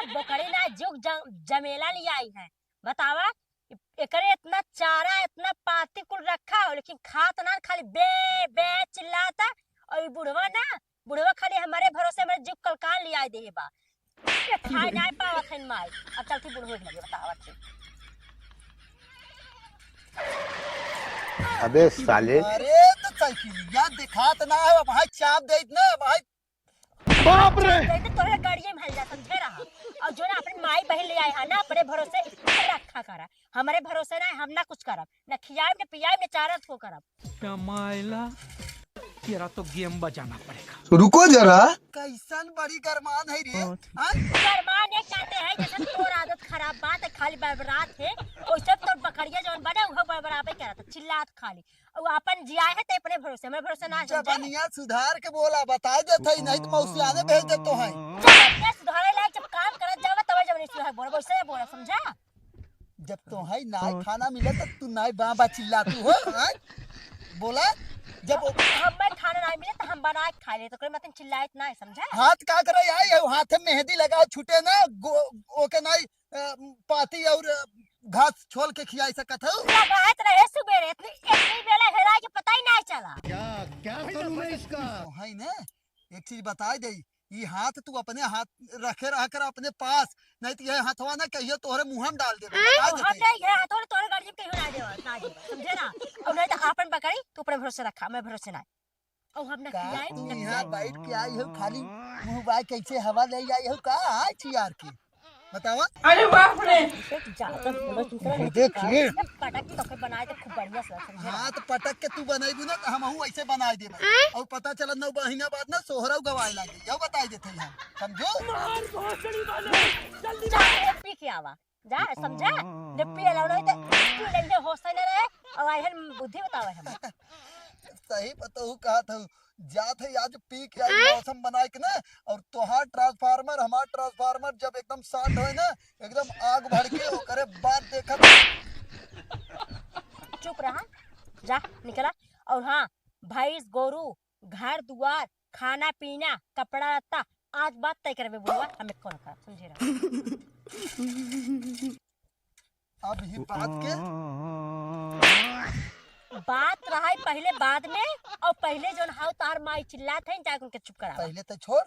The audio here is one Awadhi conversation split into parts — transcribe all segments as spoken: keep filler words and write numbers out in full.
बोकरी ना, जुग ज-, जमेला लियाई है। बतावा, एकरे इतना चारा, इतना पाती कुल रखा हो, लेकिन खात ना, खाली बे, बे चिल्लाता। और ई बुढ़वा ना, बुढ़वा खाली हमरे भरोसे हमरे जुग कलकान लियाई देहे बा। ये खाए नाय पावत हन माई। अब चलती बुढ़वे के लगे बतावत है। अबे साले। अरे तो साइकिलिया दिखात ना है, भाई चाप देत ना, भाई। बाप रे। चाप देत तो तोहरे गाड़िए में हल जा, समझे रहा। और जो ना अपने माई बहन ले आए हैं ना, अपने भरोसे रखा करा। हमरे भरोसे ना, हम ना कुछ करब, ना खियाब, ना पियाब, ना चारा थो करब। कमाइला, तेरा तो गेम बजाना पड़ेगा। रुको जरा। कैसन बड़ी गरमान है रे? हाँ? गरमान एक कहते हैं, जैसे तोर आदत खराब बात है, खाली बरबरात है, वैसे तोर बकरिया जौन बने, वो बरबराबे करत, चिल्लात खाली। और अपन जिया है, ते अपने भरोसे, हमरे भरोसे ना है, समझे? जबनिया सुधार के बोला, बताई देत है, नहीं तो मौसियाने भेज देत तो है। जबनिया सुधारे लायक जब काम करत जावा, तब जबनिया सुधार बोला, वैसे नहीं बोला, समझा? जब तोहई नाई खाना मिले, तो तू नाई बा बा चिल्ला तू हो, हाँ? बोला, जब ओ- हमें खाना नाई मिले, तो हम बना के खा ले, तो कोई मतलब चिल्लाए तो नाई, समझा? हाथ का करे, आई है, हाथ में मेहंदी लगाओ, छूटे ना, गो-, ओके नाई, अ, पाती और, अ, घास छोल के खियाई सकत हो। लगाए तो रहे सुबेरे, इतनी, इतनी बेला हेराए के पता ही नाई चला। क्या, क्या करूँ मैं इसका? तोहई ना, एक चीज बताई दे, ई हाथ तू अपने हाथ रखे रहा कर अपने पास, नहीं तो ये हथवा ना कहियो तोहरे मुंह में डाल देबे, आय, बता हम देते। नहीं, ये हथवा तोहरे गाड़ी में कहियो ना देबे, ना देबे, समझे ना? और नहीं तो आपन बकरी तू अपने भरोसे रखा, मैं भरोसे ना। और हम ना का खियाए, तू ना यहाँ पियाए। बैठ के आई हो, खाली मुंह बाय कैसे हवा ले आई हो का? आय चियार के बतावा। अरे बाप रे। इसे ज्यादा बोलो, तुम तो मुंह देख ले। पटक के तोके बनाए तो खूब बढ़िया से, समझे ना? हाँ, तो पटक के तू बनाई ना, तो हमहू ऐसे बनाए देबे। और पता चला नौ महीना बाद ना सोहराऊ गवाए लागे, यह बताई देते हैं, समझो? मार भोसड़ी वाले, जल्दी जा, मार। पी के आवा, जा, समझा? जब पी लेला नहीं तो पी लेंगे, होश नहीं रहे, और आई हन बुद्धि बतावे हम। सही बताऊ, कहा था, जात है आज पी के आई, मौसम बनाए के ना, और तोहार ट्रांसफार्मर, हमार ट्रांसफार्मर जब एकदम शॉर्ट होए ना, एकदम आग भड़के, ओकरे बाद देखत। चुप रहा, जा, निकला। और हाँ, भैंस, गोरू, घर दुआर, खाना पीना, कपड़ा लत्ता, आज बात तय करबे बुढ़वा, हम एको ना करब, समझे रहा। अब ही बात के बात रहा है पहले बाद में, और पहले जौन हाउ तार माई चिल्लात है, जाके उनके चुप करा। पहले तो छोड़,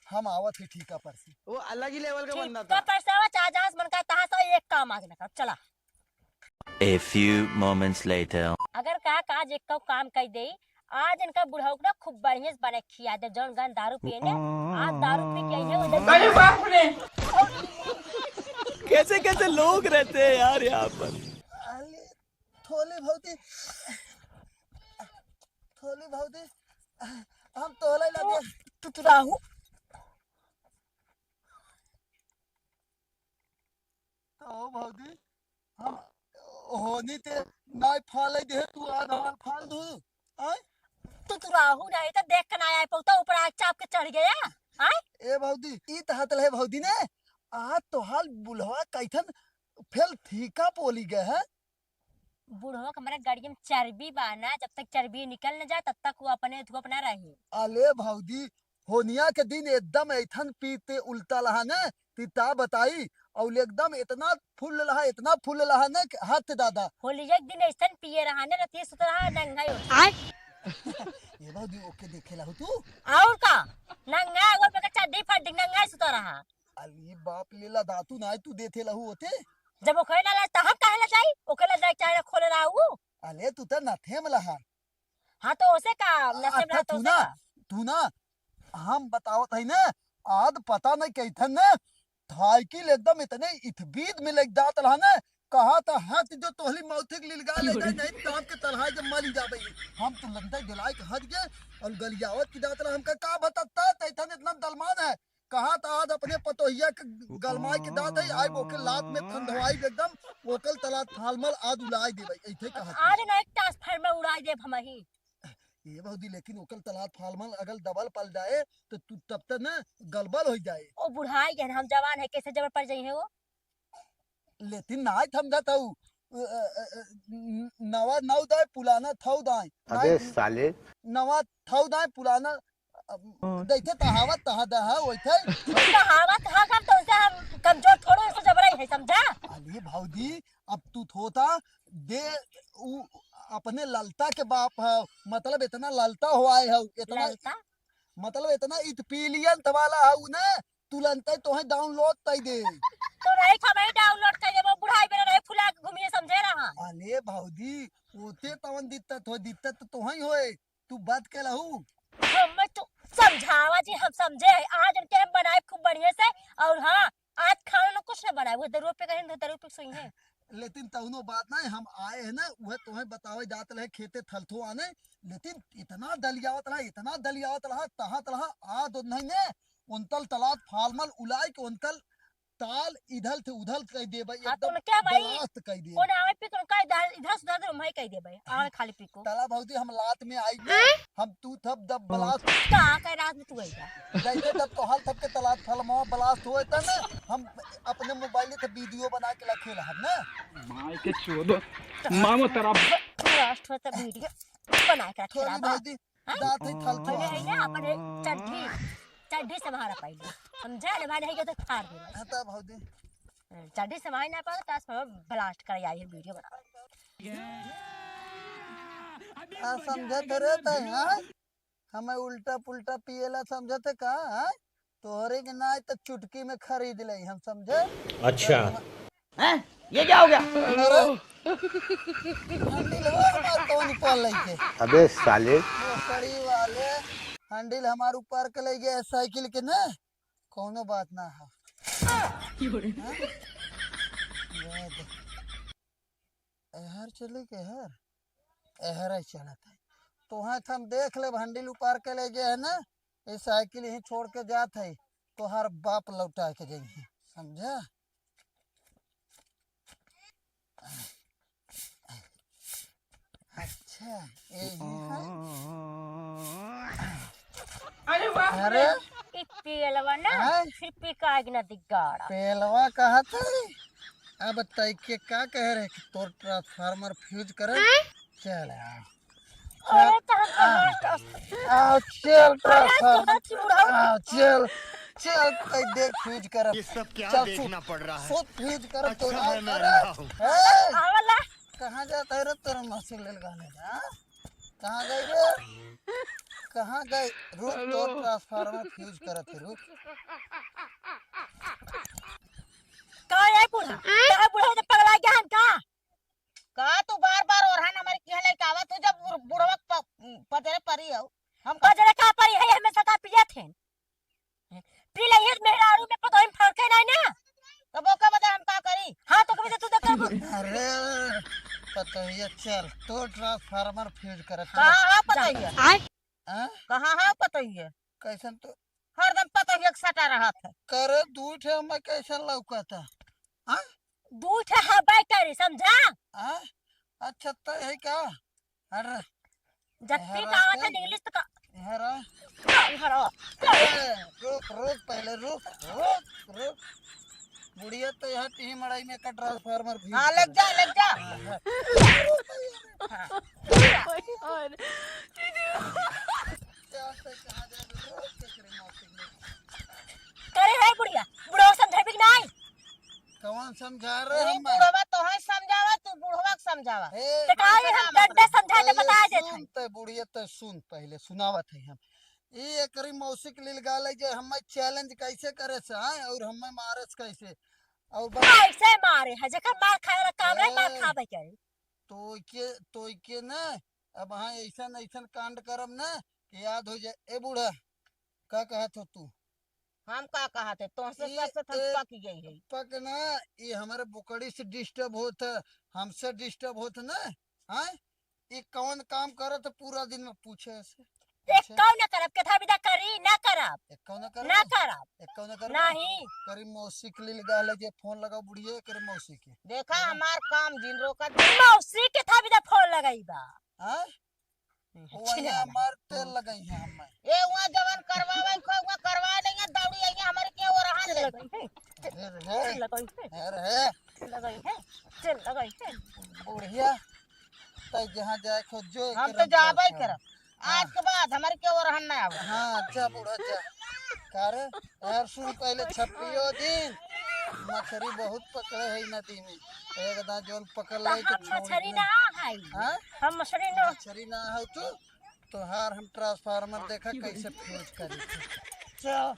हम आवत ही ठीका पर से। वो अलग ही लेवल का बंदा ठीका था। पर से आवा, चाहे जहाँ से मन का, तहाँ से एक काम आज न कर, चला। A few moments later. अगर कहा का आज एक काम कह दे, आज इनका बुढ़ऊ ना खूब बढ़िया से बना के खिया दे, जौन गन दारू पिए ने, आज दारू पी के आई है उधर। अरे बाप रे! कैसे कैसे लोग रहते हैं यार यहाँ पर। अरे, थोली भौजी, थोली भौजी, हम तोहले लगे। तू, तू राहु। तो भौजी, हम होनी ते नाई फाले दे, तू आज हमार फाल दू, आय? तू, तू राहु नहीं तो देख के ना आए पौता, ऊपर आग चाप के चढ़ गया, आय? ए भौजी, ई त हतल है भौजी ने, आज तोहार बुढ़वा कैथन फेल ठीका पोली गए है। बुढ़वा के हमारे गाड़ी में चर्बी बा ना, जब तक चर्बी निकल न जाए, तब तक वो अपने धुआं अपना रहे। अले भौजी, होनिया के दिन एकदम ऐथन पीते उल्टा लहा ने, ती ता बताई, और एकदम इतना फुल लहा, इतना फुल लहा ने कि हद दादा। होलिया के दिन ऐसन पिए रहा ने, रतिये सुत रहा, नंगा ही होता। आय। ये भौजी, ओके देखे ला हो तू? और का? नंगा, अगर पे चड्डी फड्डी, नंगा ही सुत रहा। अली बाप लेला दातू नाय तू देथे लहू होते। जब ओकरे ला लाज, त हम काहे ला जाई? ओकरे ला जाए चाहे खोले रहा ऊ। अले तू त नथे में लहा। हाँ, तो ओसे का, नशे में अच्छा, रहा तो तू ओसे ना, का? तू ना, हम बतावत है ना, आद पता नहीं कैथन ना, साइकिल एकदम इतने इथबीद में लेके जात रहा ना, कहा था हाथ जो तोहली मौथे के लिलगा ले जाए, नहीं ताप के तलहाए जब मली जाबे। हम तो लंदे गलाए के हट गए और गलियावत की जात रहा, हमका का बताता, तैथन इतना दलमान है। कहा था आज अपने पतोहिया के गलमाई के दांत है, आइ ओके लात में फंदवाई एकदम, ओकल तलात फालमल आज उड़ाई देबै, ऐथे कहा था। आज ना एक ट्रांसफार्मर उड़ाई देब हमही। ए भौजी, लेकिन ओकल तलात फालमल अगर डबल पल जाए, तो तू तब तक ना गलबल हो जाए। ओ बुढ़ाई गए, हम जवान है, कैसे जबर पड़ जाई है वो? लेकिन नाय समझत हऊ। अ, अ, अ, न-, नवा नौ दाय, पुलाना थौ दाय। अबे नाय, साले। नवा थौ दाय, पुलाना, अ, हाँ। दैथे तहावत तहा दहा, वैथे। तहावत हा, हम तो उसे हम ललता के बाप हौ, मतलब इतना ललता हो आए हौ, इतना ललता? मतलब इतना इतपिलियंत वाला हौ ना, तुरंतै तोहे download तै दे। तो नहीं खबई download कर देबो, बुढ़ाई बेरा नहीं फुला के घूमिए, समझे रहा। अरे भौजी, ओते तवन दित्तत होय, दित्तत तो तोहई होय, तू बात के लहू। हमें तू समझावा जी, हम समझे है। आज हम के हम बनाए खूब बढ़िया से, और हाँ, आज खाना ना कुछ ना बनाए, वो दरुआ पे कहीं दरुआ पे सोई है। लेकिन तउनो बात नहीं, हम आए हैं ना, वह तोहे बतावे जात रहे खेते थलथो आने, लेकिन इतना दलियावत रहा, इतना दलियावत रहा, तहात रहा, आ दो नहीं ने, उनतल तलात फालमल उलाई के उनतल ताल इधल थे उधल कह देबे, हाँ, एकदम तो क्या भाई? Blast कह देबे। कौन आवे पी, कौन कह इधर, इधर से उधर हम कह देबे, आवे खाली पी को। तला भौजी हम लात में आई ना, हम तू थप दब blast। का कह रात में तू आई जा? जैसे जब तोहार थप के तलात फलमा blast होए था ना, हम अपने mobile से video बना के रखे रहब ना। माई के चोदो, मामो तेरा। Blast होए तो video बना के रखे थोड़ी रहब। भौजी, हाँ? जात है थल थोड़ा। है ना, अपन है चड्ढी, चड्ढी से बाहर पाइले। समझा ले, बाहर है तो फाड़ दे। हाँ, तब भौजी। चड्ढी से बाहर ना पाओ, तो आज हम blast कर आई है video बना। आ, समझत रे तै, हाँ? हमें उल्टा पुल्टा पिएला समझत है का, हाँ? तोहरे के नाई तो चुटकी में खरीद ले हम, समझे? अच्छा। हैं? ये क्या हो गया? अरे, हंडिलवा हमार कौन ऊपर लइके? अबे साले। बोकड़ी वाले, हंडिल हमार ऊपर के ले गए साइकिल के ना, कौनो बात ना है। हाँ? ये दे। एहर चली के एहर? एहर ही चलत है। तोहे तो हम देख लेब, हंडिल उपार के ले गए है ना, ये साइकिल यहीं छोड़ के जात है, तोहार बाप लौटा के जइहे, समझा? अच्छा, यही है। अरे वाह। अरे? ई पेलवा ना, हैं? फिर पिकाई ना दिगाड़ा। पेलवा कहत है? अब तैके का कह रहे कि तोर transformer fuse करे? हैं? चल आ। अरे तो हम आ, आ, चल अरे तो transformer। हाथ उड़ाओ। आ, चल, चल, तै देख fuse करब। ये सब क्या चल, देखना पड़ रहा है? सोच fuse करब तो अच्छा है मैं अरे, अंधा हूँ। ए, आवला। कहाँ जात है रे तोर मौसी ले गाने जा? कहाँ गई रे? कहाँ गई? रुक, हेलो। तोर transformer fuse करत है, रुक। का है बूढ़ा? का है बूढ़ा, तो पगला गया है का? का तू बार-बार ओरहन हमारे किहाँ लेके आवत हो, जब बुढ़-, बुढ़वा प-, पजरे परी हो? हम का पजरे का परी है, हमेशा का पियत हैं। पी लइहे मेहरारू में पतोही में फर्क है नहीं ना। तब ओके बदे हम का करी? हाँ, तो कभी तो तू तो करबो। अरे, पतोहिया चल, तो transformer fuse करत कहाँ है। है पतोहिया? आय? हाँ? कहाँ है पतोहिया? कैसन तो हरदम पतोहिया के सटा रहत है। करे दू ठे में कैसन लौकता? हाँ? दू ठे हबै करी, समझा? हाँ? अच्छा, तो है का? अरे, जब पी एहरा का आवत है के, English तो का एहरा। का एहरा? ए, रुक, रुक, पहले रुक, रुक, रुक। बुढ़िया तो यहाँ टीही मड़ाई में का transformer भी हाँ, ले जा, ले जा। हाँ, हाँ। हाँ। Oh my God। क्या से कहाँ जाए, रुक, केकरे मौसी में। करे है बुढ़िया, बुढ़वा समझाबी कि नहीं? कौन समझा रहे ए, हम? बुढ़वा तोहे समझावा, तू बुढ़वा के समझावा। ए, तो का ये हम समझावा डंडा अपने। समझा के पहले बता देत सुन, हई। तै बुढ़िया तै सुन, पहले सुनावत है हम। ई एकरी मौसी के लील गाले जे हमें challenge कैसे करे से, हाँ, और हमें मारे से कैसे, और बस कैसे मारे है, जेकर मार खाए वाला काम रहे, मार ए, खाबे करे। तो के, तो के ना, अब हाँ ऐसन, ऐसन कांड करब ना कि याद हो जाए। ए बूढ़ा, का कहत हो तू? हम का कहत है? तोहसे ई सबसे थक ए पक गई है। पक ना, ई हमारे बोकड़ी से disturb होत है, हमसे disturb होत ना, हाँ? ई कौन काम करत है पूरा दिन में पूछे से? एक पूछे। कौन ना करब, केथा विदा करी, ना करब। एक कौन ना करब? ना करब। एक कौन ना करब? नहीं। करी मौसी के लिए लगा ले जे फोन लगाओ बुढ़िया, करे मौसी के। देखा हमार काम जिन रोका दे। मौसी केथा विदा फोन लगाई बा। हाँ? हम्म, वो छिले यहाँ वाला। हमार तेल लगाई है हमें। ए, वहाँ जवन करवावे को, वहाँ करवा नहीं है, दौड़ी आई है, हमारे के वो रहा ले। लगाई है। अरे रे। लगाई है। अरे। लगाई है। तेल लगाई है। बुढ़िया, तै जहाँ जाए खोज जो, हम एकरे तो जाबे करब। हाँ। आज के बाद हमारे के वो रहन ना आवे। हाँ, जा बूढ़ा जा। का रे? यार सुन पहले छपियो दिन मछरी बहुत पकड़े है नदी में। एक दाँत जौन पकड़ ले तो तो हम छोड़ मछरी दे। ना, आई। हाँ? हम मछरी ना। मछरी ना हो तू, तोहार हम ट्रांसफार्मर देखा कैसे फ्यूज करी। चल,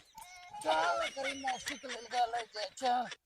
चल, करी मौसी के ले जा, ले जा, चल।